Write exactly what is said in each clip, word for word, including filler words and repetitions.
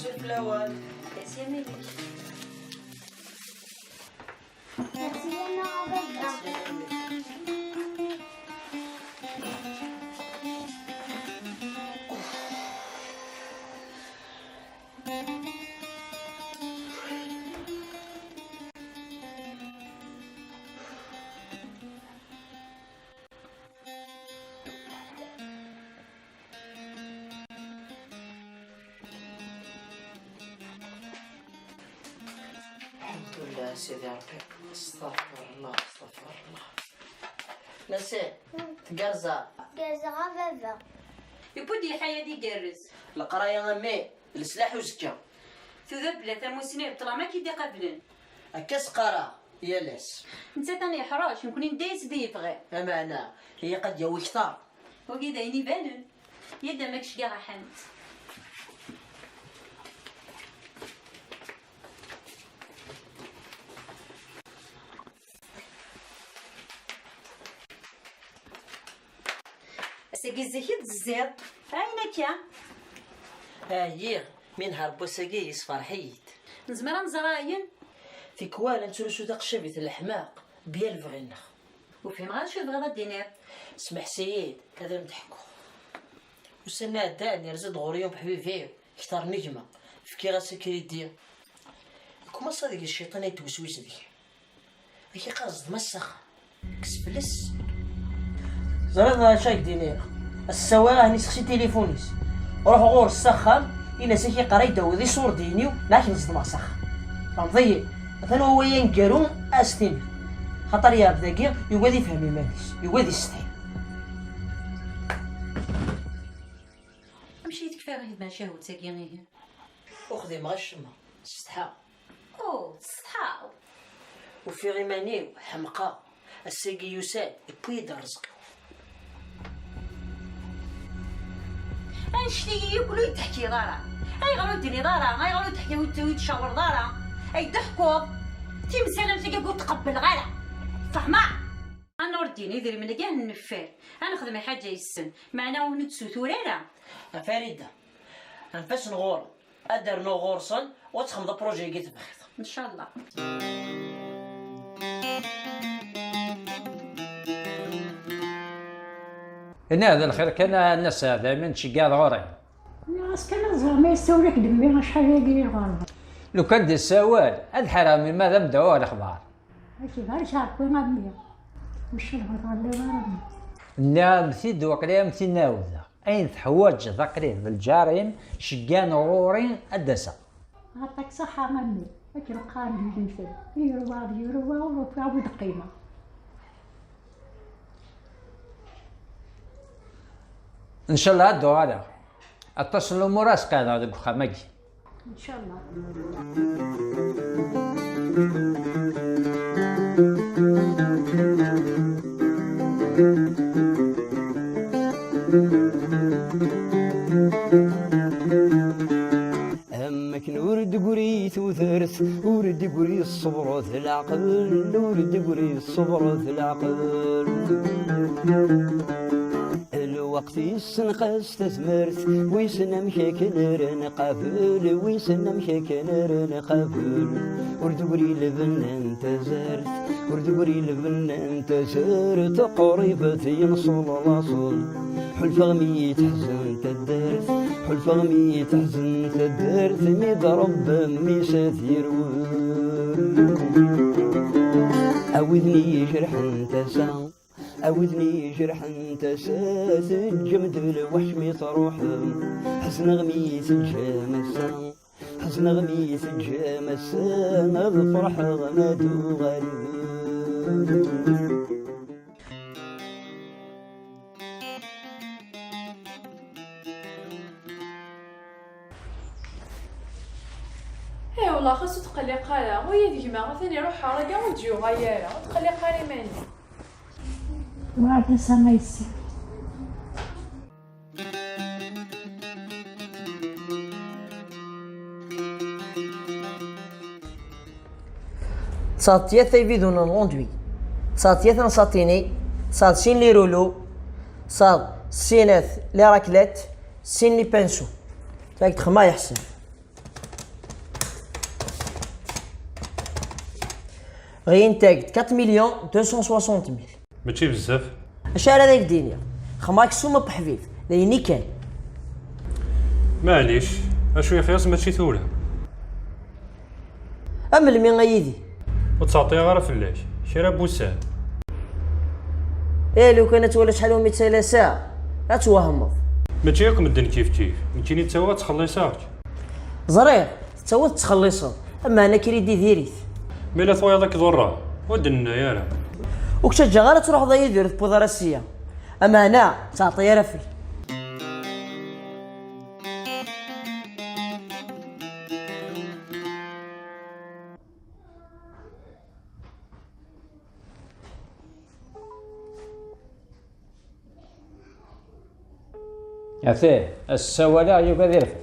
Merci à ma baba. الحمد لله سيدي ربي. استغفر الله، استغفر الله. نسيم، تقرزع. Gerrzeɣ a baba. Yewwi-d lḥaya ad igerrez. Leqraya a mmi, leslaḥ uzekka. Tuda bla tamusni d ṭṭlam ad k-id-iqablen. Akka s-qqareɣ yal ass. Netta atan yeḥṛec, nekkni nedda-yas d yebɣi. Ameɛna, ilaq ad d-yawi kteṛ. Wagi d ayen ibanen. Yadda ma k-ceggeɣ a Ḥamed. Ass-agi zik i d-tezziḍ. Ayen akka? Ɛyiɣ, mi nehṛ n wass-agi yessefṛeḥ-iyi-d. Nezmer ad nẓer ayen? Tikwal ad nettrusu taqcabit n leḥmaq bya lebɣi-nneɣ. Ur fhimeɣ ara acu tebɣiḍ ad d-tiniḍ. Smeḥs-iyi-d ad am-d-ḥkuɣ. Ussan iɛeddan yerza-d ɣur-i ubeḥbib-iw kter n gma. Fkiɣ-as akridi. Ikumaṣa deg-i cciṭan ad yettweswis deg-i. Ad k-iqqar zedm-as s axxam. Kkes fell-as. Ẓriɣ d acu ak-d-iniɣ. Ass-a wara ad nessexsi tilifun-is. Ruḥ ɣur-s s axxam, in-as ak-iqqar ad k-d-tawiḍ iṣurdiyen-iw, neɣ ad k-zedmeɣ s axxam. Tfehmeḍ-iyi? Atan wawal aneggaru, ad as-tiniḍ. Xaṭer yeɛbed-agi, yugi ad ifhem iman-is, yugi ad yessetḥi. Amek i tekfa ɣer tmacahut-agi ihi? Ur xdimeɣ acemma, ssetḥaɣ. Oh, tessetḥaḍ? Ufiɣ iman-iw ḥemqeɣ. Ass-agi yusa-d, yewwi-yi-d rrezq-iw. Annect-agi yakk ur yi-d-teḥkiḍ ara. Ayɣer ur d-tiniḍ ara? Ayɣer ur d-teḥkiḍ, ur d-tcawreḍ ara? Ay d-teḥkuḍ. Timsal am tagi ur tqebbleɣ ara. Fehmeɣ. A Nurdin, idrimen-agi ad neffer, ad nexdem lḥaǧa yes-sen, meɛna ur ken-id-sutur ara. A Farida, anef-asen ɣur-m, ad d-rnuɣ ɣur-sen, u ad texdmeḍ apṛuji-agi tebɣiḍ. Ncallah. Ini-as d lxir kan a Nna Saɛda, imi tceggeɛ ɣur-i. Nniɣ-as kan ad ẓreɣ ma yessawel-ak-d mmi acḥal-agi ɣur-i. Lukan d-yessawal, ad ḥerreɣ mmi ma d am-d-awiɣ lexbar. Akken ɣer ceɛqwi a mmi. Ur cedhaɣ ɣer liḍ ara mmi. Nniɣ-am-t-id waqila am tin awdeɣ. Ayen teḥwaǧeḍ aql-i d lǧar-im, ceggan ɣur-i ad d-aseɣ. Ɛṭak ṣaḥa a mmi. Akken qqaren di temsal. Yurwa d yurwa ur ufiɣ wi d-qqimeɣ. Ncallah ad d-uɣaleɣ. Aṭas n lumuṛ ad s-qeɛdeɣ deg uxxam-agi. Ncallah. Am akken ur d-tegri tudert, ur d-tegri ṣṣber d leɛqel, ur d-tegri ṣṣber d leɛqel. Lweqt yessenqas tazmert, wissen amek akken ara nqabel, wissen amek akken ara nqabel. Ur d-tegri lbenna n tazart, ur d-tegri lbenna n tazart, qrib ad yenṣel laṣel. Ḥulfaɣ mi teḥzen taddart, ḥulfaɣ mi teḥzen taddart, mi d-rebba mmi-s ad yerwel. A widen i ijerḥen tasa, a widen i ijerḥen tasa, teǧǧem-d lweḥc mi truḥem. Ḥezneɣ mi teǧǧam ass-a, ḥezneɣ mi teǧǧam ass-a, ad ferḥeɣ ma d-uɣalen. Eh, wellah, xas ur tqelliq ara. Ula d gma atan iruḥ ɣer aga, ur d-yuɣal ara. Ur tqelliq ara iman-im. Werɛad ass-a ma yessa. Tesɛiḍ tlata ibidunen n l'enduit, tesɛiḍ tlata n satini, tesɛiḍ sin les rouleaux, tesɛiḍ sinat les raclettes, sin les pinceaux. Yak txemma yeḥsen. Ɣiyen tag-d quatre millions deux cent soixante mille. Mačči bezzaf. Acu ara d ak-d-iniɣ? Xma aksum a ḥbib, d ayen i kan. Maɛlic, acu yeḥyas mačči tura. Am melmi a yidi? Ur ttɛeṭṭiɣ ara fell-ak, kra n wussan. Eh, lukan ad twaliḍ acḥal umi ttalaseɣ, ad twehmeḍ. Mačči akk medden kif kif, nekkini ttawiɣ ad ttxelliṣeɣ. Ẓriɣ, tettawiḍ tettxelliṣeḍ, ameɛna kridi diri-t. Mi la twayeḍ ad k-ḍurreɣ, ur d-nenna ara. Ur k-ttaǧǧaɣ ara ad truḥeḍ a Yidir, ur tewwiḍ ara sya. Ameɛna, ur ttɛeṭṭi ara fell-i. Atih, ass-a walaɣ yugi ad irfed.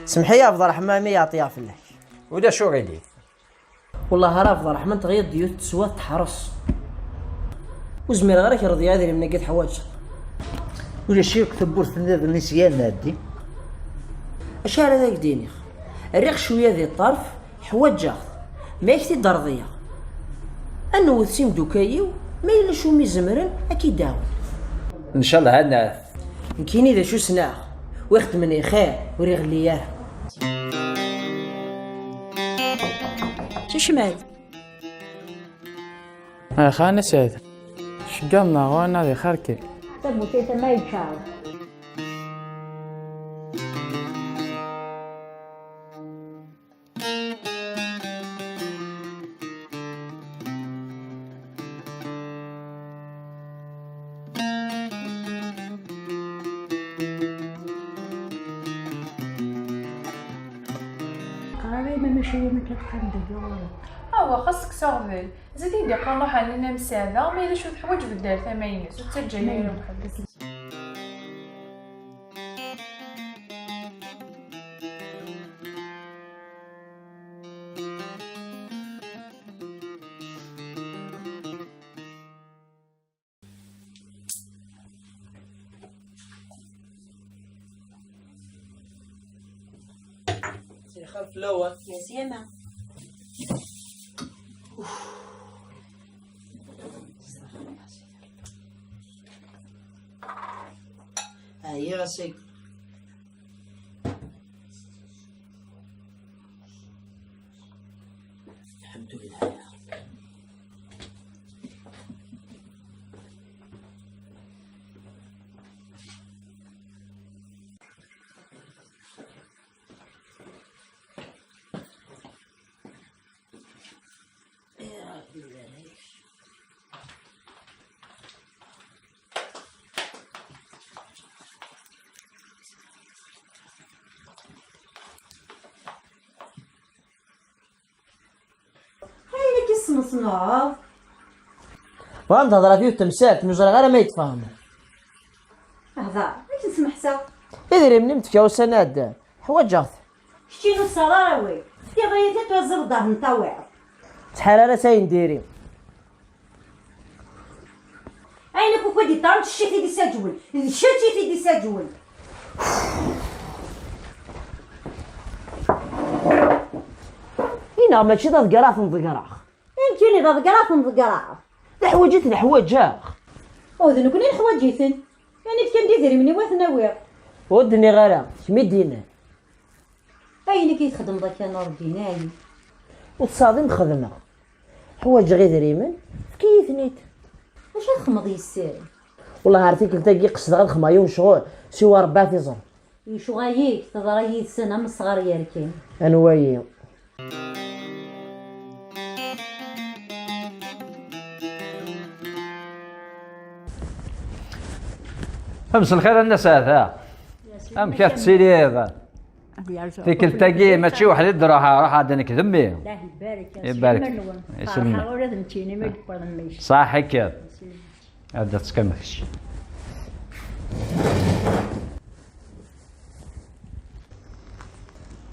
Semḥ-iyi a Abderrahman mi yeɛṭiɣ fell-ak. Ulac uɣilif. Wellah ara Abderrahman, tɣiḍ d yiwet teswa teḥres. Ur zmireɣ ara ad k-rḍiɣ idrimen-agi teḥwaǧeḍ. Ulac akk tawwurt nniḍen i sya nɛeddi. Acu ara d ak-d-iniɣ? Rriɣ cwiya di ṭṭerf, ḥwaǧeɣ-t. Ma ak-t-id-rḍiɣ, ad newwet s imdukal-iw, ma yella acu mi zemren ad k-id-awen. Ncallah ad nɛet. Nekkini d acu sneɣ, wi xedmen lxir ur iɣelli ara. Kecmel. Axan aseɛd. Ceggaḍ neɣ ɣur-neɣ di xerki. Tabutit ma yeččar. Qrib ma mačči yam akka teqqim deg yiɣurab. Awa, xas kkes aɣbel. Zid i d-iqqar Muḥend Namsada, ma yella cwi teḥwaǧ beddal tama-ines, ur ttaǧǧa ara Muḥend. Sixef fell-awen. Yes, yama. Ɛyiɣ ass-agi. Lḥemdullah. Ayen akka i tesmeṣneḍ? Bɣan tehder ɣef yiwet temsalt, mi ẓriɣ ara ma yettfehmeḍ. Hder, akken smeḥseɣ. Idrimen-im tefka ussan iɛeddan. Ḥwaǧeɣ-t. Keččini ur tesɛiḍ ara awal. Tefkiḍ-iyi-t, ad twazzeḍ ddehn tawiḍ. Ttḥar ara s ayen diri. Ayen akk ukud yeṭṭaren d kečč i t-id-isaǧwen. D kečč i t-id-isaǧwen. Ineɣ mačči d aḍegger ad ten-ḍeggreɣ. Nekkini d aḍegger ad ten-ḍeggreɣ. D aḥwaǧ i ten-ḥwaǧeɣ. Oh, d nekkni neḥwaǧ-iten. Ini-d kan d idrimen-iw ad ten-awiɣ. Ur d-nniɣ ara, kemm i d-yennan. Ayen akka i txedmeḍ akka, Nurdin, ayen? Ur tesɛiḍ i m-xedmeɣ. Ḥwaǧeɣ idrimen, efk-iyi-ten-id. Acu ad xedmeḍ yes-sen? Wellah ar tikkelt-agi qesdeɣ ad xedmeɣ yiwen ccɣel, siwa Rebbi ad t-iẓer. Lecɣal-ik teḍra yid-sen am ṣṣɣar yerkan. Anwa-yi? Mselxir a Nna Saɛda. Amek ad tettiliḍ? Ad yerzu tikkelt-agi mačči weḥd i d-ruḥeɣ, ruḥeɣ-d nekk d mmi. Allah ibarek. Ibarek. Iselmen. Ferḥeɣ ula d nekkini ma d-wwiḍ mmi-k. Ṣaḥ ikkeḍ. Ad d-tettkemm kečč.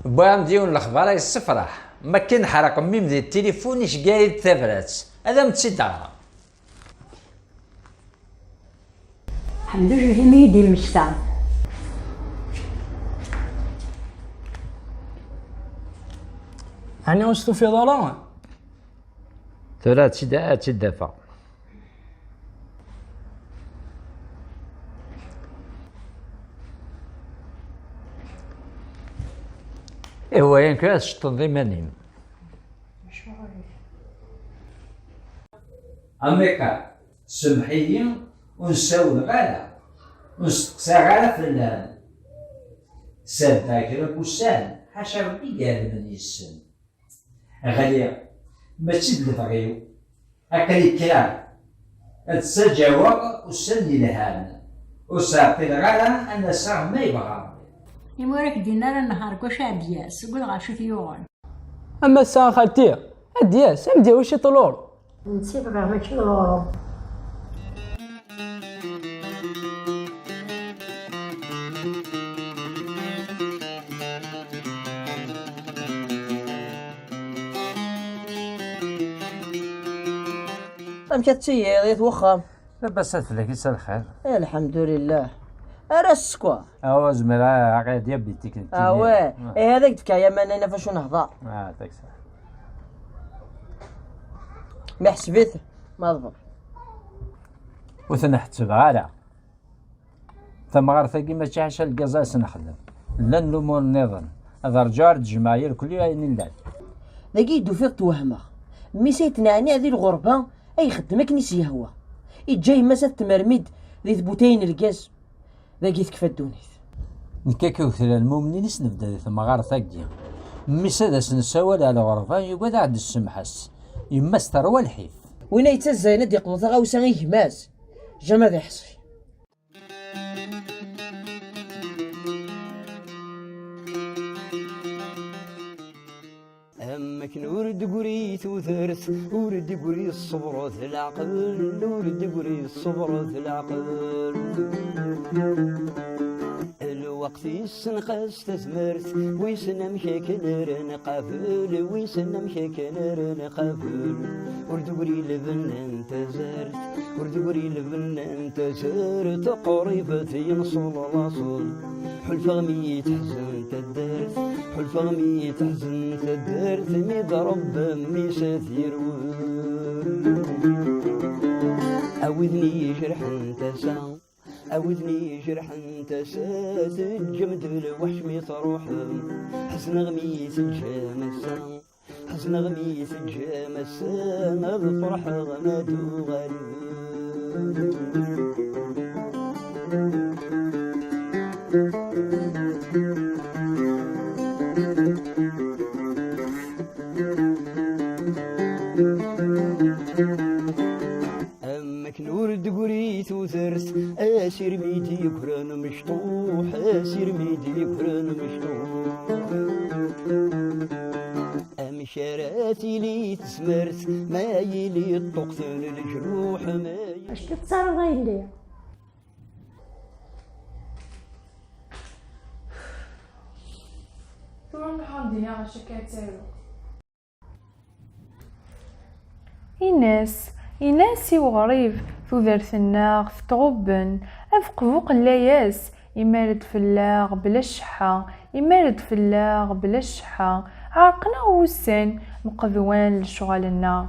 Wwiɣ-am-d yiwen n lexbar ay yessefraḥ. Ma akken ḥerqen mmi-m di tilifun, iceggeɛ-iyi-d tabrat. Ad am-tt-id-aɣeɣ. Ḥemdullah imi i d-immekta. Ɛni ur s-tufiḍ ara? Tura ad tt-id-, ad tt-id-afeɣ. Ihwa-yak ad tceṭṭeḍ iman-im. Amiqa, semmeḥ-iyi, ur nessawleɣ ara, ur nesteqsaɣ ara fell-am. Sɛeddaɣ kra n wussan, ḥaca Rebbi i iɛelmen yes-sen. Ɣliɣ, mačči d lebɣi-w. Aql-i kkreɣ ad ttaǧaweɣ ussan yelhan. Ur sɛeṭṭileɣ ara ad n-aseɣ ma yebɣa Rebbi. Imi ur ak-d-yenni ara nnehheṛ deg wacu ɛebya, seg udɣar acu t-yuɣen. Am ass-a a xalti, ad d-yas, ad m-d-yawi ciṭ n luṛu. Netta i bɣiɣ, mačči d luṛu. Amek ad tiliḍ, i wexxam? Labas ad fell-ak, issa lxir. Eh, lḥemdulillah. Ara sskeṛ. Awa, zemreɣ ad ɣ-diabétique n tini. Awa, ah, eh, ad ak-d-fkeɣ yamana ɣef wacu nehḍer. Ah, taksa. Mi ḥseb-it, ma ḍber. Ur ten-ḥettbeɣ ara. Tamɣart-agi mačči ḥaca lgaz ara s-nexdem. Llan lumuṛ nniḍen. Ad rǧuɣ ar d-jemɛeɣ irkelli ayen illan. Dagi i d-tufiḍ twehmeɣ. Mmi-s ay t-neɛniɛ di lɣerba, ay ixeddem akken i s-yehwa. Iǧǧa yemma-s ad tmermid di tbutayin n lgaz. Dagi tekfa ddunit. Nekk akka wekla lmumnin i s-nebda di temɣart-agi. Mmi-s ad as-nessawal ar lɣerba, yugad ad aɣ-d-tessemḥes. Yemma-s terwa lḥif. Win ay yettazzalen ad d-yeqḍu taɣawsa i gma-s, jamais ad iḥṣel. Am akken ur d-tegri tudert, ur d-tegri ṣṣber d leɛqel, ur d-tegri ṣṣber d leɛqel. Lweqt yessenqas tazmert, wissen amek akken ara nqabel, wissen amek akken ara nqabel. Ur d-tegri lbenna n tazart, ur d-tegri lbenna n tazart, qrib ad yenṣel laṣel. Ḥulfaɣ mi teḥzen taddart, ḥulfaɣ mi teḥzen taddart, mi d-rebba mmi-s ad yerwel. A widen i ijerḥen tasa, a widen i ijerḥen tasa, teǧǧem-d lweḥc mi truḥem. Ḥezneɣ mi teǧǧam ass-a, ḥezneɣ mi teǧǧam ass-a, ad ferḥeɣ ma d-uɣalen. Am akken ur d-tegri tudert, asirem i d-yeggran mecṭuḥ, asirem i d-yeggran mecṭuḥ. Amek ara tili tezmert ma yili ṭṭuqten leǧruḥ, ma yili... Acu tettaraḍ a yelli? Tura ruḥeɣ ad d-iniɣ acu akka ad taruɣ. Ines, Ines i uɣrib, tudert-nneɣ tettɣubben, abeqbuq n layas, imar-d fell-aɣ bla cceḥḥa, imar-d fell-aɣ bla cceḥḥa, ɛerqen-aɣ wussan, mqedwan lecɣal-nneɣ.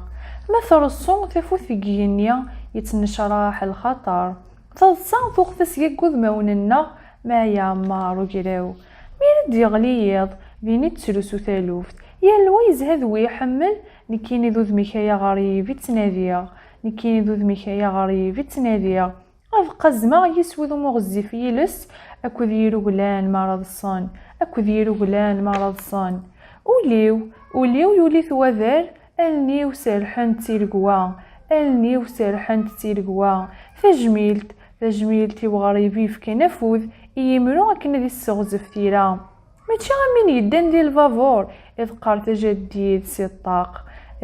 Ma treṣṣu tafukt deg yigenni, yettnecraḥ lxaṭer. Taḍsa tuɣ tasga deg wudmawen-nneɣ, ma yeɛmer ugraw. Mi ara d-yeɣli yiḍ, din i tettlusu taluft. Yal wa yezha d wi iḥemmel, nekkini d udem-ik ay aɣrib i ttnadiɣ, nekkini d udem-ik ay aɣrib i ttnadiɣ. Ad qqazmeɣ yis wudem uɣezzif yiles, akked yiruglan mi ara ḍsen, akked yiruglan mi ara ḍsen. Ul-iw, ul-iw yuli-t wadal, allen-iw serḥent d tiregwa, allen-iw serḥent d tiregwa. Tajmilt, tajmilt i uɣrib i yefkan afud, I yimru akken ad isseɣzef tira. Mačči am win yeddan di lbabur, iḍeqqer tajaddit si ṭṭaq,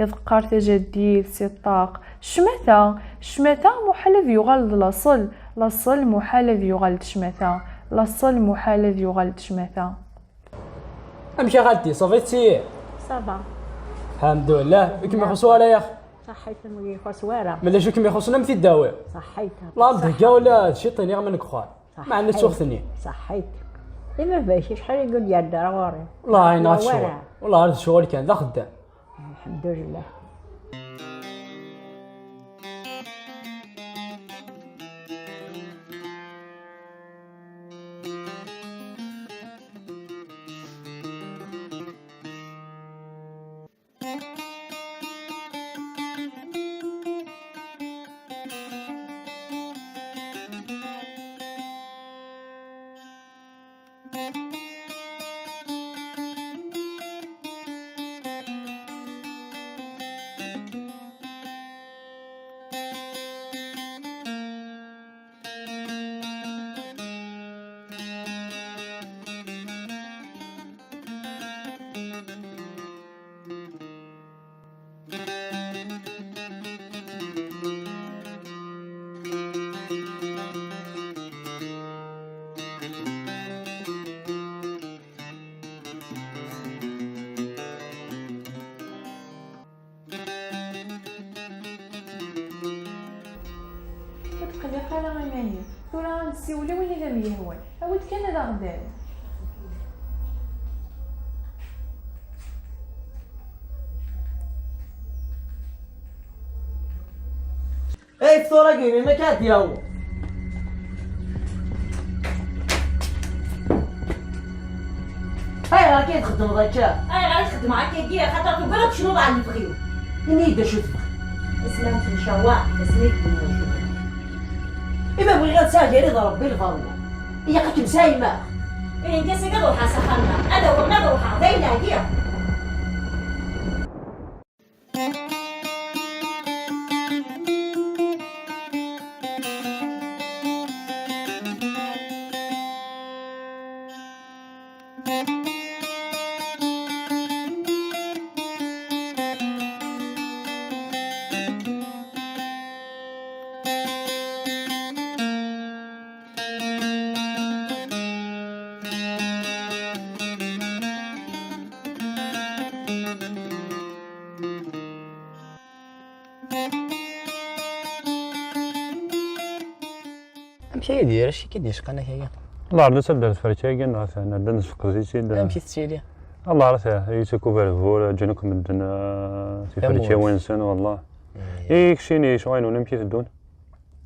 iḍeqqer tajaddit si ṭṭaq. Ccmata, ccmata muḥal ad yuɣal d laṣel, laṣel muḥal ad yuɣal d ccmata, laṣel muḥal ad yuɣal d ccmata. Amek a xalti, ça va tt-iyi? Ça va. Lḥemdullah, ur kem-ixuṣṣ wara yax. Ṣaḥḥit, ur kem-ixuṣṣ wara. Ma d acu kem-ixuṣṣen am tiddawi. Ṣaḥḥit. La d-hegga ula d ciṭin iɣman deg uxxam. Meɛna ttwaxten-iyi. Ṣaḥḥit. I baba-k acḥal i d-yedder ɣur-i? Wellah ɛyin ɣef ccɣel. Wellah ɣer d ccɣel kan, d axeddam. Lḥemdullah. Ur tqelliq ara iman-im. Tura ad nessiwel i win i d am-yehwan. Awi-d kan ad aɣ-d-terr. Ay ftur-agi, melmi akka ad d-yaweḍ? Ayɣer akka i txeddmeḍ akka? Ayɣer i txeddmeḍ akkagi? Axaṭer tugiḍ ad tecnuḍ ɛla lebɣi-w. Ini-yi-d acu tebɣiḍ. Asmi ara ntemcawaɛ, asmi i d-nniɣ acu tebɣiḍ. Ima bɣiɣ ad sɛiɣ gar-i d Ṛebbi lbaḍna, ilaq ad kem-sɛimeɣ. Ihi, netta-s ad ruḥeɣ s axxam-nneɣ. Ad awiɣ ma ad ruḥeɣ, dayen ɛyiɣ. Amek ay Yidir, acu i k-id-yecqan akka? Allah rdu tabdert ferka-agi neɣ atan ad d-nesfeqd-itt-id. Amek i tettili? Allah rata, yettikubar bur, ǧǧan akk medden tiferkiwin-nsen, wallah. I keččini, ccɣel-nwen amek i teddun?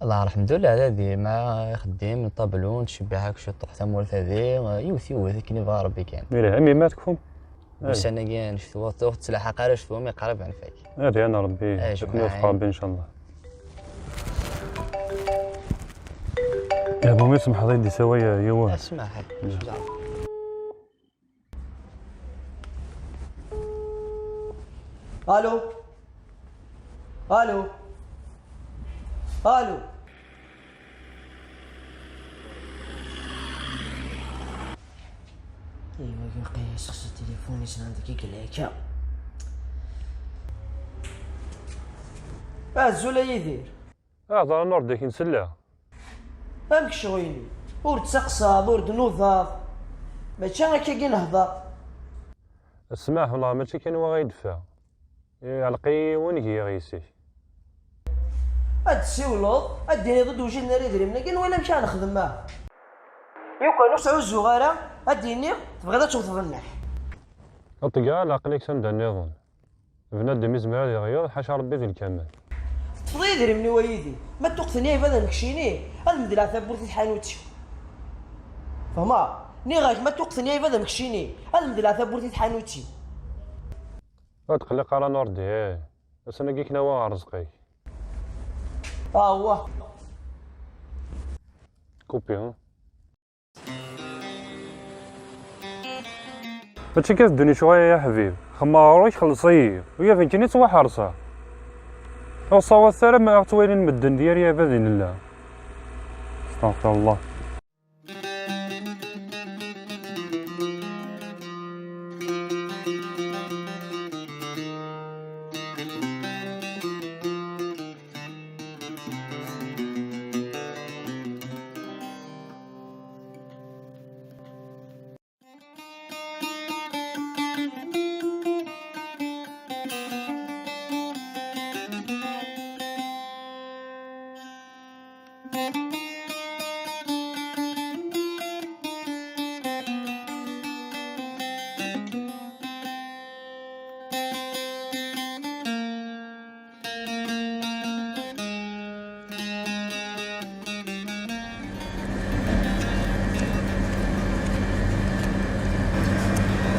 Allah, lḥemdullah, d dima ixeddim, ṭablun, ttcebbiḥ akk ciṭuḥ tamurt-agi, yiwet yiwet akken ibɣa Rebbi kan. Ila, am yemma tekfum? Ussan-agi ncetwa ur tettlaḥaq ara ccetwa mi qrib ad nfak. Ad iɛin Rebbi, ad kem-iwefeq Rebbi ncallah. Yeɛni ma tsemḥeḍ-iyi-d isawal yiwen. Smaḥ. Allô? Allô? Allô? Aywa, waqila yesseqsa tilifun-is n ɛendek i yella akka. Azul a Yidir. Hḍer a Nurdi, akken selleɣ. Amek ccɣel-nni? Ur d-teqsaḍ, ur d-nudaḍ. Mačči akkagi i nehder. Smaḥ, wellah mačči kan wa ay d-ffeɣ. Iɛelleq-iyi yiwen giɣ yes-k. Ad d-ssiwleḍ, ad d-tiniḍ ur d-wjiden ara idrimen-agi, nwala amek ara nexdem, ah. Yukan ur sɛuzzuɣ ara, ad d-iniɣ tebɣiḍ ad tewteḍ nneḥ. Ṭṭga, aql-ik s anda nniḍen. Bnadem izmer ad iɣyel, ḥaca Rebbi d lkamal. Teṭṭfeḍ-iyi idrimen-iw a Yidir, ma ṭṭuqten-iyi ad am-kcini, ad medleɣ tawwurt i tḥanut-iw. Fehmeɣ? Nniɣ-ak ma ṭṭuqten-iyi ad am-kcini, ad medleɣ tawwurt i tḥanut-iw. Ur tqelliq ara Nurdi, eh. Ass-agi knawa ɣer rzq-ik. Awah. Kupi, ha? Mačči kan d ddunit ccɣel-agi a ḥbib, xemmeɣ ɣur-k xelleṣ-iyi, ula d nekkini ttwaḥerṣeɣ. Ur ṣṣawat ara ma aɣ-ttwalin medden d yir iɛbaden i nella. Astaɣfirullah.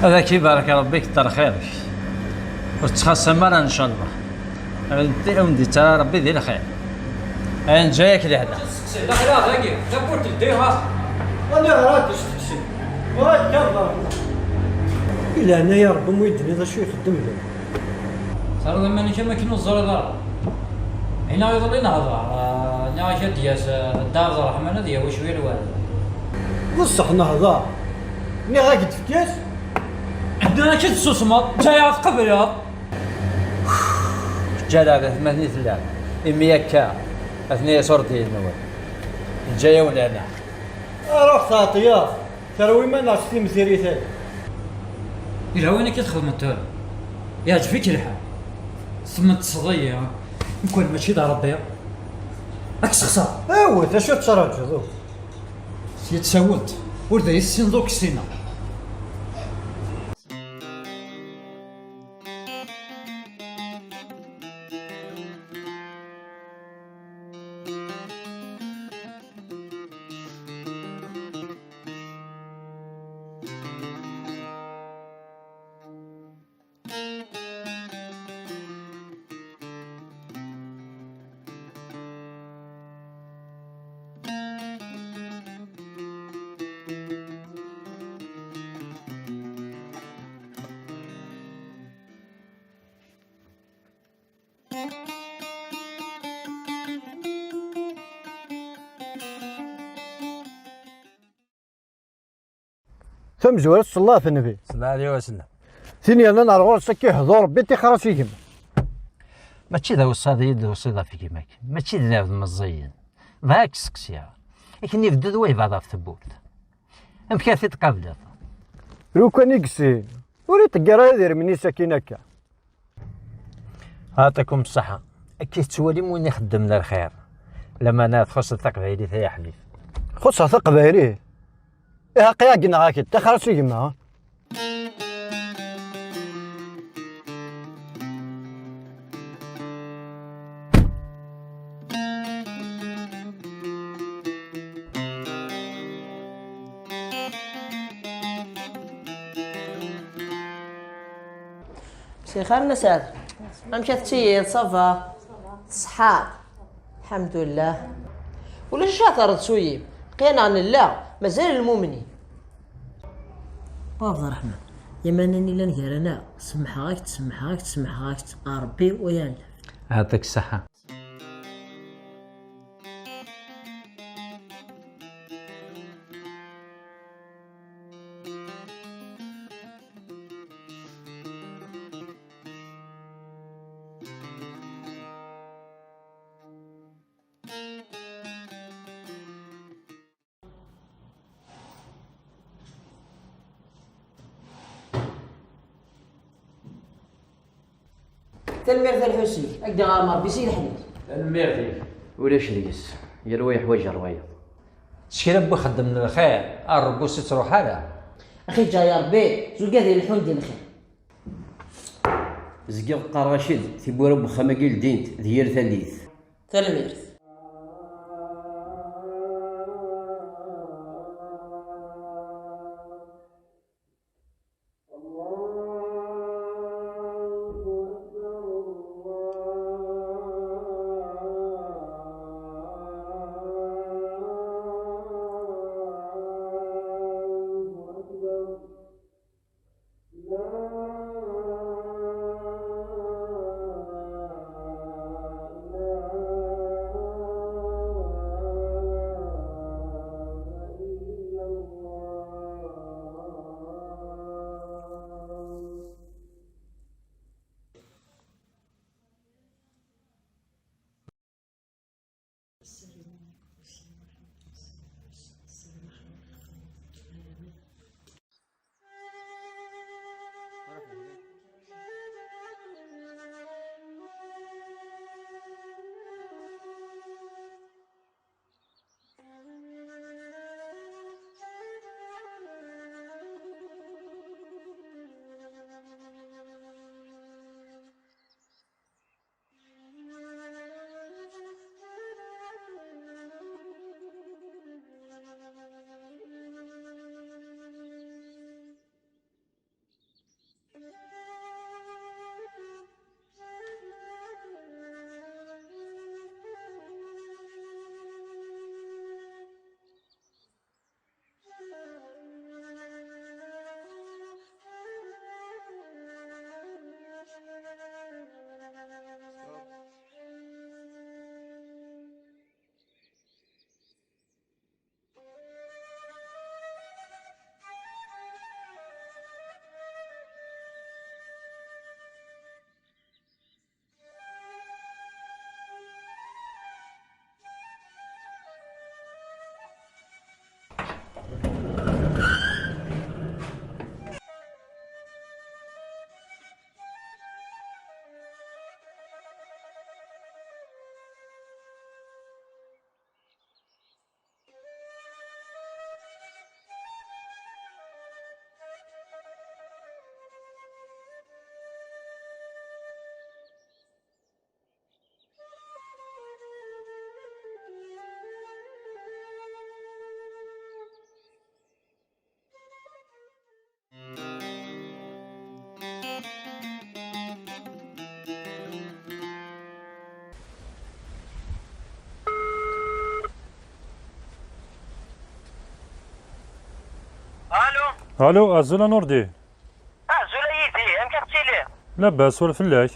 Ad ak-ibarek Ṛebbi, kter xir-ik. Ur tettxaṣṣam ara, ncallah. Ur d-, ur d-ittara Ṛebbi di lxir. Ay neǧǧa-yak lehna. Seqsi, d axir dagi, tawwurt teldi, ha? Aniɣer ad d-isteqsi? Ur ad d-yerḍa. I leɛnaya Ṛebbi, mu yi-d-tiniḍ acu ixeddem da? Terriḍ iman-ik am akken ur teẓriḍ ara. Ina iḍelli nehḍer, ah, nniɣ-ak ad d-yas, ah, Dda Ɛebderreḥman ad yawi cwiya n lweɛd. D ṣṣeḥ nehḍer. Nniɣ-ak-d efk-as. Nniɣ-ak ad tessusmeḍ, ǧǧa-yaɣ tqebleḍ. Ǧǧa-yaɣ d atmaten i tellam. Imi akka, atni iṣurdiyen-nwen. Ǧǧa-yawen lehna. Ruḥ teɛṭiyaḍ, terwi iman-nneɣ s timsirit-agi. Yelha wayen akka txedmeḍ tura. Yeɛǧeb-ik lḥal. Tmeṭṭseḍ-iyi, ha? Mkul mačči d Ṛebbi. Ad k-sexṣer. Awet, acu tettṛaǧuḍ? Sya tsawelt, ur d ay tessineḍ ur k-ssineɣ. Tamezwarut, ṣṣella ɣef nnbi. Ṣella ɛli wa sallam. Tin yernan ar ɣur-s akka ihdu Ṛebbi, tixer-as i gma. Mačči d awṣaḍ i d-tusiḍ ɣef gma-k. Mačči d lɛebd meẓẓiyen. Bɣiɣ ad k-sseqsiɣ. Akken ibeddu d wa yebɛed ɣef tewwurt. Amek ara t-id-tqableḍ? Lukan i yessin. Ur iṭegger ara idrimen-is akkin akka. Ɛṭikum ṣṣeḥḥa. Akka i tettwalim win ixeddmen lxir. Lameɛna txuṣṣeḍ taqbaylit ay aḥbib. Xuṣṣeɣ taqbaylit? Ihi aqi ɛeggneɣ-ak-d, tixer-as i gma. مساء الخير نسات. أمشي تسير صافا؟ صحة. الحمد لله. ولا شو شاطر تسويب؟ قينا نلا مازال المؤمنين. باب الرحمن، يا من أني لن هيرنا، سمحاك، سمحاك، سمحاك، ربي ويان. يعطيك الصحة. Tanemmirt a Lḥusin, ad k-d-iɣer Ṛebbi si leḥyuḍ. Tanemmirt-ik. Ulac deg-s, yal wa yeḥwaǧ rwayeḍ. S kra n wexdem n lxir, a Ṛebbi ur s-ittruḥ ara. Axi ǧǧa ya Ṛebbi, zugad ileḥḥun di lxir. Zgiɣ qqareɣ-ak-d, tiwwura n wexxam-agi ldint d yir tallit. Tanemmirt. Alo, azul a Nurdi. Azul a Yidir, amek ad tili? Labas, ur fell-ak?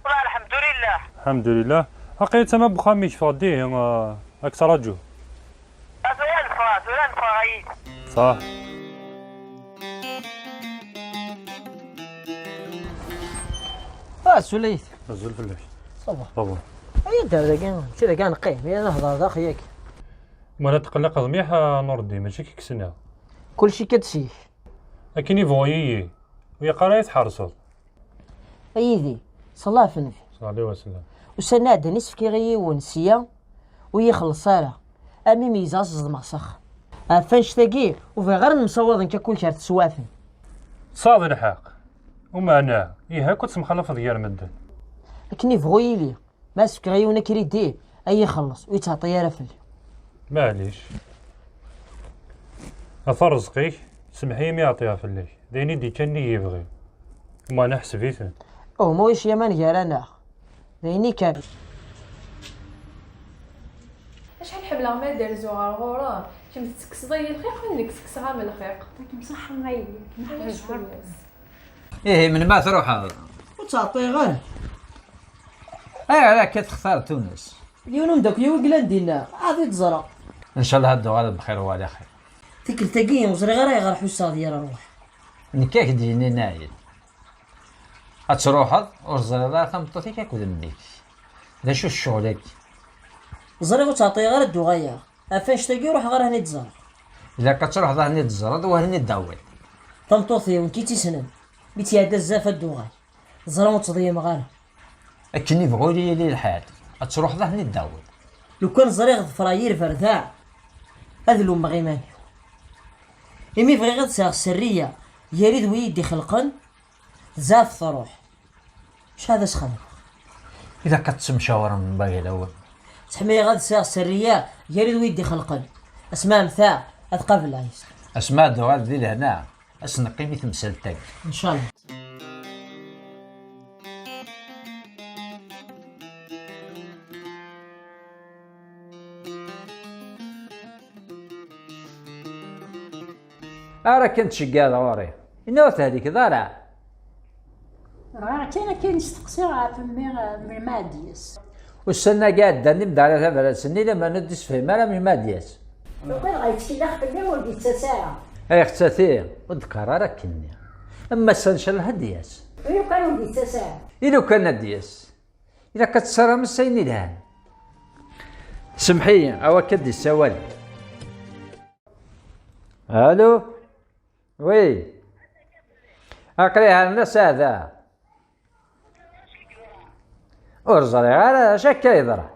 Wallah, lḥemdulillah. Lḥemdulillah. Aql-i tama n uxxam-ik, ffɣeɣ-d ihi, ah, ad k-ttṛaǧuɣ. Tura neffeɣ, tura neffeɣ a Yidir. Ṣaḥ. Ah, azul a Yidir. Azul fell-ak. Ça va. Ça va. Ay, d ar dagi, mačči dagi ad neqqim, ya nehḍer daxel yagi. Ma la tqelliqeḍ mliḥ a Nurdi, mačči kik ssneɣ. Kulci kan d zik. Akken i bɣu yiyi, ur yeqqar ara tḥerseḍ. A Yidir, ṣella ɣef Nnbi. Ṣella ɛlihi wa sellem. Ussan iɛeddan i s-fkiɣ i yiwen sya, ur yi-xelleṣ ara. Armi meyyzeɣ-as ẓedmeɣ s axxam. Ɣef annect-agi, ur bɣiɣ ara nemsawaḍ nekk akked-k ar teswiɛt-nni. Tesɛiḍ lḥeqq. Umeɛna, ihi akk ad temxalafeḍ gar medden. Akken i bɣu yili. Ma s-fkeɣ yiwen akridi, ad yi-xelleṣ, ur yettɛeṭṭi ara fell-i. Maɛlic. Ɣef rrezq-ik, semmeḥ-iyi mi ɛeṭṭiɣ fell-ak. D ayen i d-ikkan nnig yebɣi. Umeɛna ḥseb-iten. Oh, ma ulac laman gar-aneɣ. D ayen i kan. Acḥal ḥemmleɣ ma d-rzuɣ ɣer ɣur-m. Kemm tettekkseḍ-iyi lxiq, nekk ttekkseɣ-am lxiq. Ulac fell-as. Ihi, melmi ara truḥeḍ? Ur ttɛeṭṭiɣ ara. Ayɣer akka textar Tunes? Yiwen umeddakel-iw i yellan dinna, ad t-id-ẓreɣ. Ncallah ad d-tuɣaleḍ bxir u ɛla xir. Tikkelt-agi ur ẓriɣ ara ayɣer ḥusseɣ d yir rrwaḥ. Nekk ad k-d-yini Naɛid. Ad truḥeḍ, ur teẓriḍ ara tameṭṭut-ik akked mmi-k. D acu ccɣel-agi? Ẓriɣ ur ttɛeṭṭiɣ ara ad d-uɣaleɣ. Ɣef annect-agi ur ruḥeɣ ara ad ten-id-ẓreɣ. Ilaq ad truḥeḍ ad ten-id-tẓreḍ u ad ten-id-tawiḍ. Tameṭṭut-iw, nekk i tt-issnen. Mi tt-iɛedda zdat ad d-tuɣal. Teẓra ur ttḍeyyimeɣ ara. Akken i bɣu yili lḥal, ad truḥeḍ ad ten-id-tawiḍ. Lukan ẓriɣ ḍefreɣ yir berdaɛ, ad lummeɣ iman-iw. Imi bɣiɣ ad sɛeɣ sserriya, gar-i d wi yi-d-ixelqen, tzeɛf truḥ. Acu ad as-xedmeɣ? Ilaq ad tettemcawarem mebagalawen. Ttḥemmileɣ ad sɛiɣ sserriya gar-i d wi yi-d-ixelqen. Asma ɛemteɣ, ad qableɣ yes. Asma ad d-tuɣal di lehna, ad s-neqqim i temsalt-agi. Ncallah. Ara kan tceggeɛ ɣur-i. Ini ur tehlikeḍ ara. Bɣiɣ kan akken steqsiɣ ɣef mmi, mmi Mɛeddi-as. Ussan-agi ɛeddan i m-d-ara tabrat-nni, lemmer ur d-isefhim ara mmi Mɛeddi-as. Lukan dɣa yettkellex fell-i ur d-yettas ara. Ay xettati, ur d-qqar ara akkenni. Am ass-a ncallah ad d-yas. Lukan ur d-yettas ara. I lukan ad d-yas? Ilaq ad tessarameḍ s ayen ilhan. Semḥ-iyi, a wakka d-issawal. Alo? Wi. Aql-i herna saɛda. Ur ẓriɣ ara acu akka yeḍra.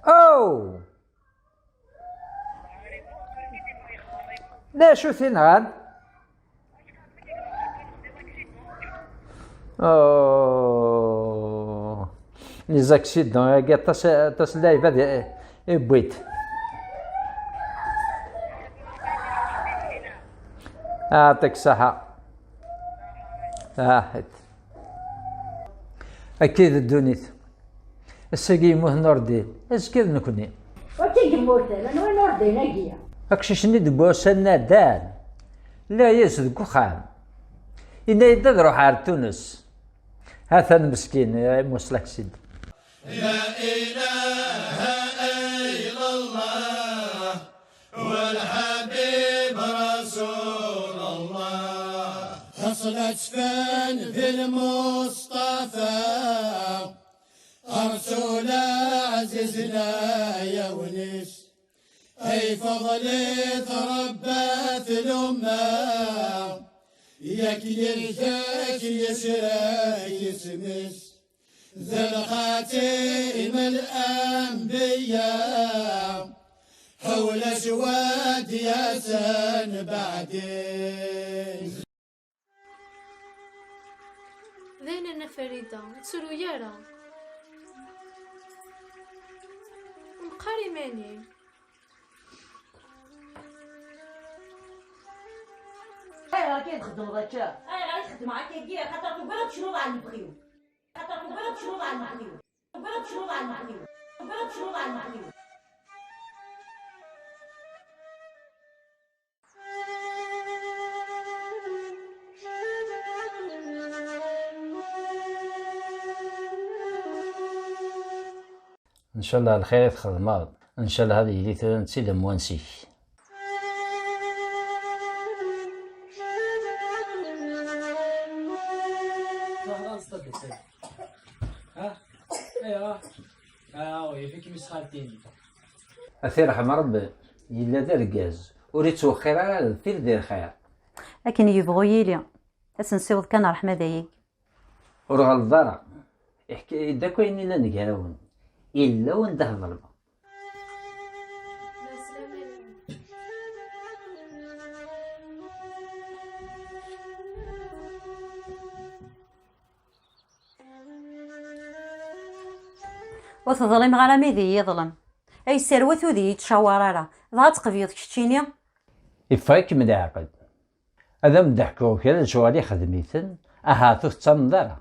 Oh! D acu t-inɣan? Oh, les accidents, agi aṭas, aṭas n lɛibad i, i wwint. Aɛṭik ṣṣeḥḥa. Saḥit. Akka i d ddunit. Ass-agi yemmut Nurdin, azekka d nekni. Wakka i yemmuten, anwa i Nurdin-agi? Aqcic-nni deg wussan-nni ɛeddan, lliɣ yid-s deg uxxam. Yenna-yi-d ad ruḥeɣ ar Tunes. Ha-t-an meskin, yemmut s laksida. لا إله إلا الله والحبيب رسول الله. Ḥeṣlet fell di Lmuṣṭafa, Ṛṛsul ɛziz layawen-is, ay fḍel i tṛebbat lumma, yak yelha-k yesra-k isem-is. D lxatima n lanbiya, ulac wa d-yasen baɛdi. D ayen a Nna Farida, ur ttru ara. Meqqer iman-im. Ayɣer akka i txeddmeḍ akka? Ayɣer i txeddmeɣ akkagi? Xaṭer tugiḍ ad tecnuḍ ɛla lebɣi-w. Xaṭer tugiḍ ad tecnuḍ ɛla lebɣi-w. Tugiḍ ad tecnuḍ ɛla lebɣi-w. Tugiḍ ad tecnuḍ ɛla lebɣi-w. Ncallah lxir i txedmeḍ. Ncallah ad yili tura netta d amwanes-ik. Ha? Ayɣer? Ah, ur yif-ikem i xalti-nni. Ad t-irḥem Rebbi, yella d argaz, ur ittwexxir ara deffir di lxir. Akken yebɣu yili, ad s-nsiweḍ kan ṛṛeḥma dayi. Ur ɣelḍeḍ ara, iḥka-yi-d akk ayen yellan gar-awen, yella wanda tḍelmeḍ. Ur teḍlimeɣ ara mi d iyi-yeḍlem. Ay serwet ur d iyi-yettcawar ara, dɣa ad tqebyeḍ keččini? Iffeɣ-ikem leɛqel. Ad am-d-ḥkuɣ kra n lecɣal ixdem-iten, ahat ur tettamneḍ ara.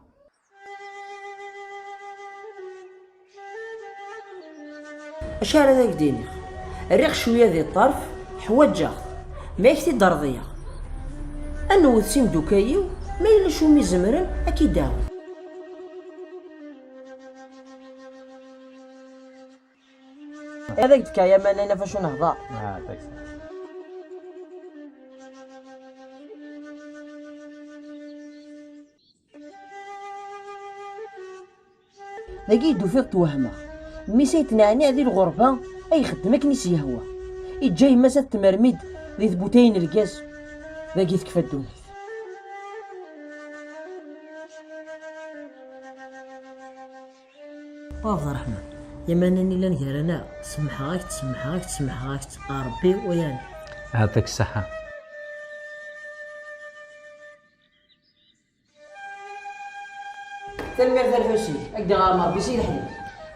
Acu ara ak-d-iniɣ? Rriɣ cwiya di ṭṭerf, ḥwaǧeɣ-t, ma ak-t-id-rḍiyeɣ. Ad newwet s imdukal-iw, ma yella acu mi zemren, ad k-id-awen. Ad ak-d-fkeɣ Yamani ɣef wacu nehḍer. Ah, thanks. Dagi i d-ufiɣ twehmeɣ. Mmi-s ay t-neɛniɛ di lɣerba, ay ixeddem akken i s-yehwa. Iǧǧa yemma-s ad temmermid di tbutayin n lgaz. Dagi tekfa ddunit. Wabed Ṛṛeḥma, Yamani yellan gar-aneɣ, semmḥeɣ-ak-tt, semmḥeɣ-ak-tt, semmḥeɣ-ak-tt, a Ṛebbi, u yani. Yeɛṭik ṣṣeḥḥa. Tanemmirt a Lḥusin, ad k-d-iɣerm Ṛebbi si leḥyuḍ.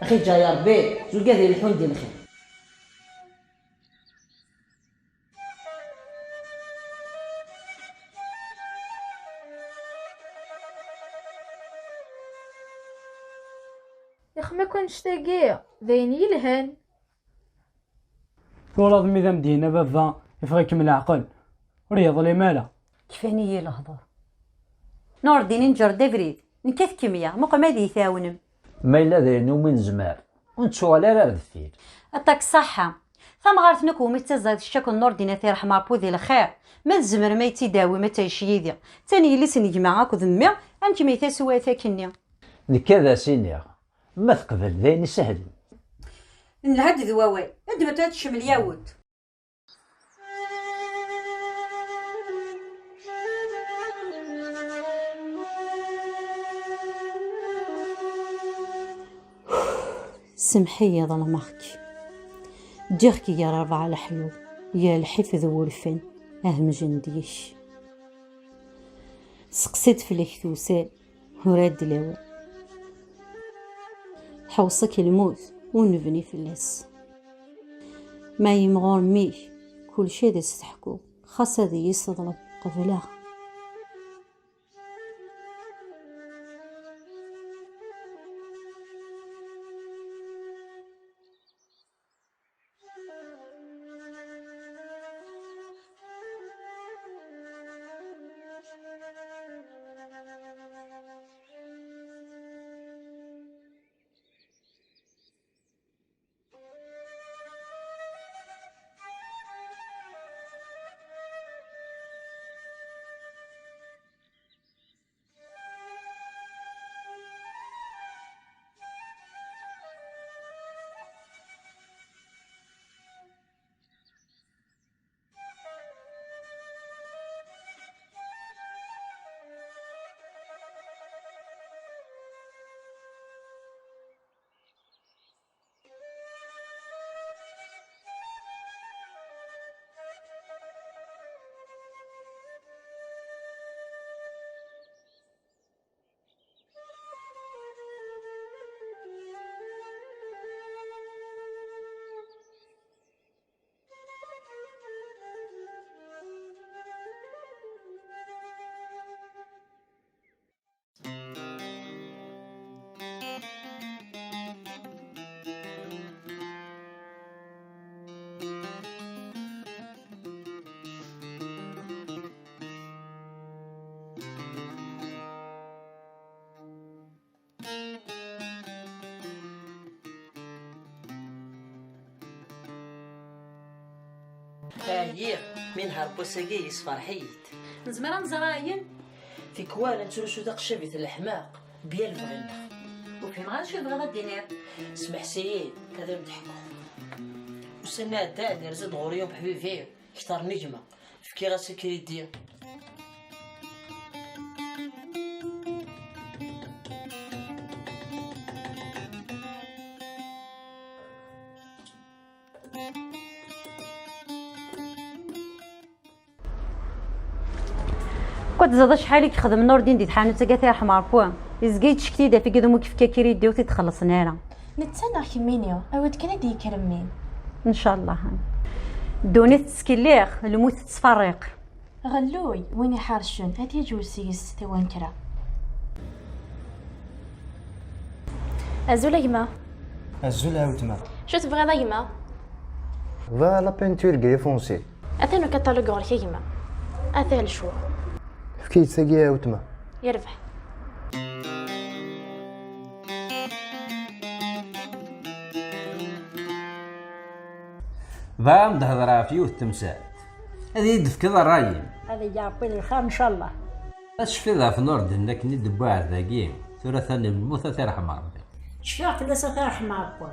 Axi ǧǧa ya Ṛebbi, zugad ileḥḥun di lxir. Ixem akk annect-agi, d ayen yelhan. Twalaḍ mi d am-d-yenna baba, iffeɣ-ikem leɛqel, ur yeḍlim ara. Kfan-iyi lehdur. Nurdin, inǧer-d abrid, nekkat kemya, muqel ma ad iyi-tɛawnem. Ma yella d ayen umi nezmer, ur nettuɣal ara ar deffir. Aṭak ṣṣaḥḥa. Tamɣart-nni akk umi tettaẓayeḍ kečč akked Nurdin, ad t-iṛḥem Ṛebbi di lxir. Ma tzemrem ad iyi-tt-id-tawim ad tɛic yid-i. D tan yelli-s n gma akked mmi, amek ma taswiɛt akkenni? Nekk ad as-iniɣ, ma teqbel d ayen isehlen. Nelha-d d wawal, ad d-tecmel yawet. Semmeḥ-iyi, ḍelmeɣ-k. Ǧǧiɣ-k gar rebɛa leḥyuḍ, gar lḥif d wurfan, hemjen deg-k. Seqsi-d fell-ak tewsal, ur ad d-lawan. Ḥewṣ-ak lmut, ur nebni fell-as. Ma yimɣur mmi-k, kulci ad as-teḥkuḍ, xas ad iyi-sseḍlem, qebleɣ. Ɛyiɣ, mi nehṛ n wass-agi yessefreḥ-iyi-d. Nezmer ad nẓer ayen? Tikwal ad nettrusu taqcabit n leḥmaq, bya lebɣi-nneɣ. Ur fhimeɣ ara acu tebɣiḍ ad d-tiniḍ. Smeḥs-iyi, ad am-d-ḥkuɣ. Ussan iɛeddan, yerza-d ɣur-i umeḥbib-iw, kter n gma. Fkiɣ-as akridi. Kod ẓeḍ acḥal i yexdem Nurdin di tḥanut-agi, ad t-yerḥem Ṛebbi. Yezga yettcekti-d ɣef igdum ur yefka akridi ur t-id-xellṣen ara. Netta neɣ kemmini, awi-d kan ad d-yekker mmi. Ncallah. Ddunit tettkelliɣ, lmut tettferriq. Ɣelluy, win iḥercen, ad yeǧwel seg-s tawankra. Azul a gma. Azul a weltma. Acu tebɣiḍ a gma? Bɣiɣ la peinture gris foncé. Atan ukatalug ɣur-k a gma. Ata lecɣal. Efk-iyi-tt tagi a weltma. Yerbeḥ. Bɣiɣ ad m-d-hedreɣ ɣef yiwet n temsalt. Ad iyi-d-tefkeḍ ṛṛay-im? Ad igi Ṛebbi d lxir, ncallah. Tecfiḍ ɣef Nurdin akken i d-tewwi ar dagi? Tura atan lmut, ad t-irḥem Ṛebbi. Cfiɣ fell-as, ad t-irḥem Ṛebbi.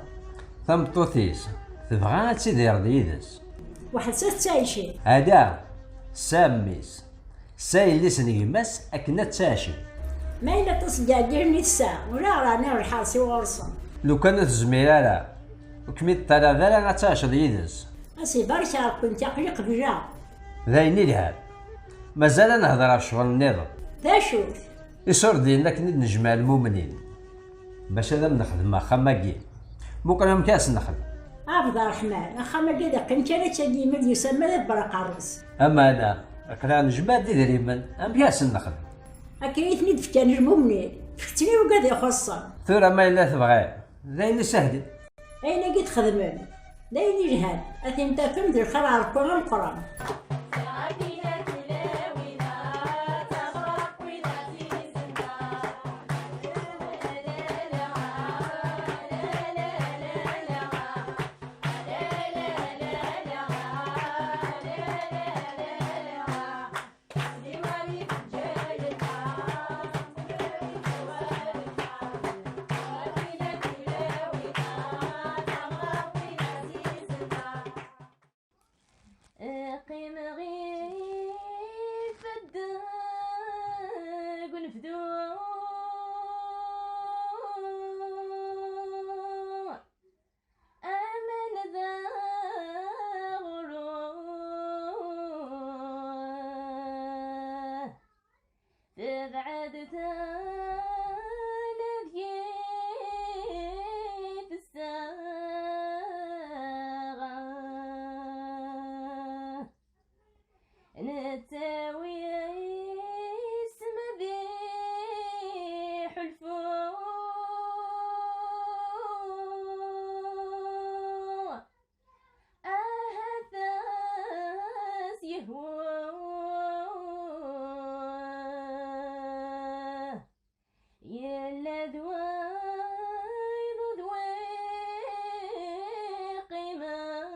Tameṭṭut-is tebɣa ad tidireḍ yid-s. Weḥd-s ad tettɛici. Ala, tessa mmi-s, tessa yelli-s n gma-s akken ad tɛaci. Ma yella aṭas n yiɛeggalen i tessa, ula ɣer ɛni lḥerṣ-iw ɣur-sen. Lukan ur tezmir ara, ur kem-id-ṭalab ara ad tɛaceḍ yid-s. A s-ibarek Ṛebbi, nekk aql-i qebleɣ. D ayen ilhan. Mazal ad nehder ɣef ccɣel nniḍen. D acu-t? Isurdiyen akken i d-nejmeɛ lmumnin bac ad am-nexdem axxam-agi. Muqel amek ad as-nexdem. Ɛebd Ṛṛeḥman, axxam-agi ad iqqim kan akka, yimi d-yusa ma d aberqerres. Amana, aql-aɣ nejmeɛ-d idrimen, amek ad as-nexdem? Akken i ten-id-fkan lmumnin, fket-ten i wigad ixuṣṣen. Tura ma yella tebɣiḍ, d ayen isehlen. Ayen-agi txedmem, d ayen ilhan, ad ten-tafem d lxir ɣer Ṛebbi ameqqran. Qqimeɣ ɣef ddeg unebdu. Aman d aɣrum, tebɛed tala deg-i tessaɣ. Nettawi isem ad iḥulfu. Ahat as-yehwa. Yella d wayeḍ d wi qqimeɣ.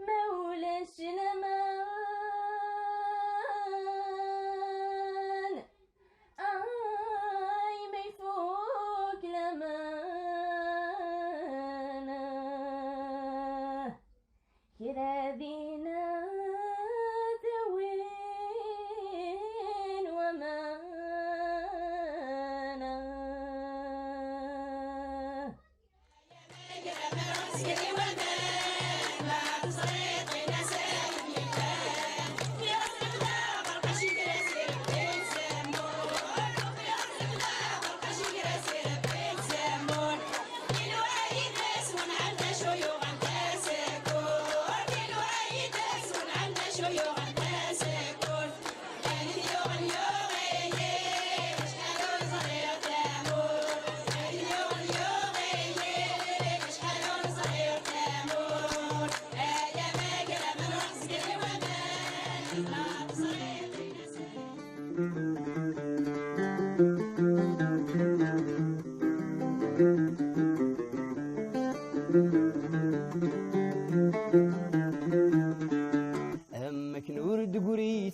Ma ulac laman, ay ma ifuk laman, kra dina tawin waman.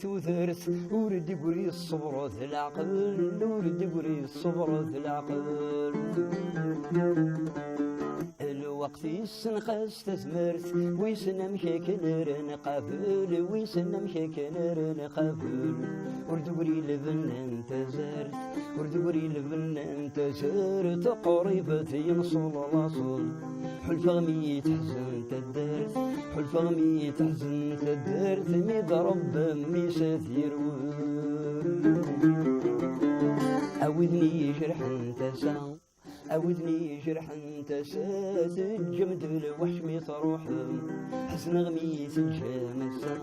Tudert ur d-igri ṣṣber d leɛqel, ur d-igri ṣṣber d leɛqel. Lweqt yessenqas tazmert, wissen amek akken ara nqabel, wissen amek akken ara nqabel. Ur d-igri lbenna n tazart, ur d-igri lbenna n tazart, qrib ad yenṣel laṣel. Ḥulfaɣ mi teḥzen taddart, ḥulfaɣ mi teḥzen taddart, mi d Ṛebbi mmi-s ad yerwel. A widen i ijerḥen tasa, a widen i ijerḥen tasa, teǧǧem-d lweḥc mi truḥem. Ḥezneɣ mi teǧǧam ass-a,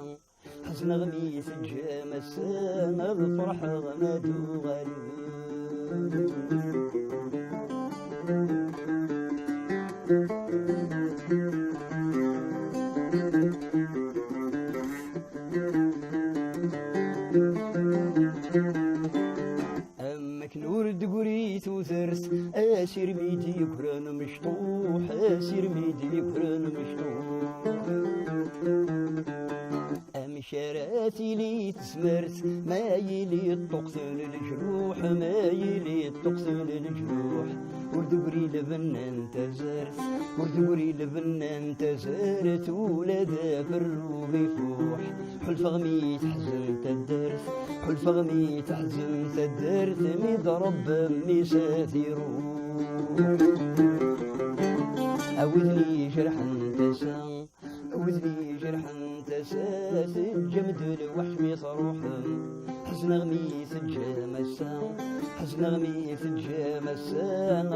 ḥezneɣ mi teǧǧam ass-a, ad ferḥeɣ ma d-uɣalem. Am akken ur d-tegri tudert, asirmi d-yeggran mecṭuḥ, asirmi d-yeggran mecṭuḥ. Amek ara tili tezmert ma yili ṭṭuqten leǧruḥ, ma yili ṭṭuqten leǧruḥ? Ur d-tegri lbenna n tazart, ur d-tegri lbenna n tazart, ula d aferru ifuḥ. Ḥulfaɣ mi teḥzen taddart, ḥulfaɣ mi teḥzen taddart, mi d Ṛebbi mmi-s ad iruḥ. A widen i ijerḥen tasa, a widen i ijerḥen tasa, teǧǧam-d lweḥc mi truḥem. Ḥezneɣ mi teǧǧam ass-a, ḥezneɣ mi teǧǧam ass-a,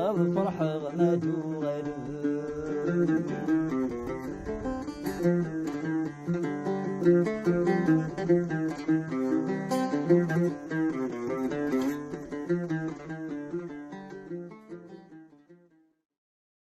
ad ferḥeɣ ma d-uɣalem.